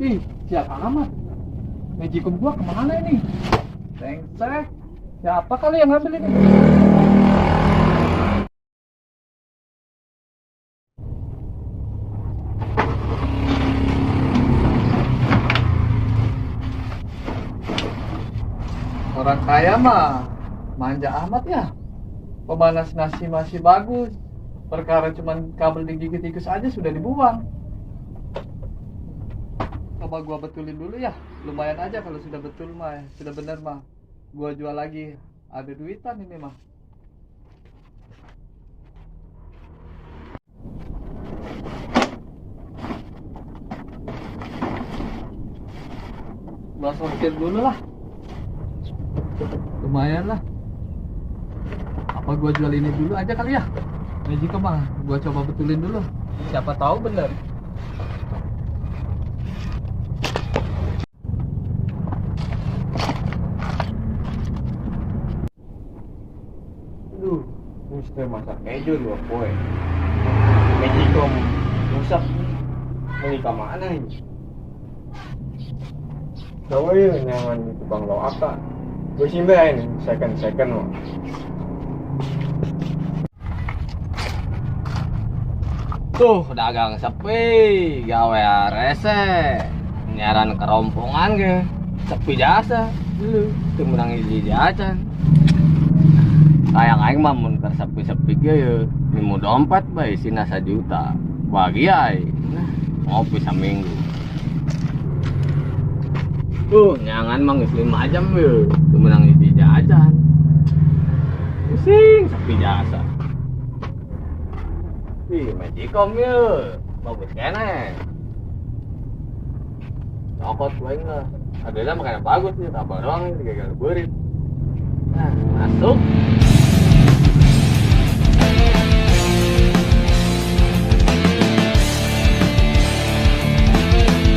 Ih, siapa amat? Magicom gua kemana ini? Brengsek. Siapa kali yang ngambil ini? Orang kaya mah manja amat ya. Pemanas nasi masih bagus. Perkara cuman kabel digigit tikus aja sudah dibuang. Coba gua betulin dulu ya. Lumayan aja kalau sudah betul mah, sudah benar mah. Gua jual lagi. Ada duitan ini mah. Gua sortir dulu lah. Lumayan lah. Apa gua jual ini dulu aja kali ya? Magicom mah gua coba betulin dulu. Siapa tahu bener. Aduh, mesti masak keju dua poe. Magicom rusak. Beli ke mana ini? Tahu ya, nyangan tukang loaka. Gue sih ini second second mah. Tuh dagang sepi, gawe rese, nyaran kerompongan ke, sepi jasa, lu teu meunang hiji jajan. Kayak aing mah mun keur sepi-sepi ge ye, nimu dompet bae isina sajuta. Bagi aing, nah, ngopi saminggu. Tuh nyangan mah geus 5 jam ye, teu meunang hiji jajan. Pusing sepi jasa. Ih, Magicom ye, bagus kene. Cokot paling lah. Harganya makanya bagus nih, tambah doang nih, gagal beurit. Nah, masuk.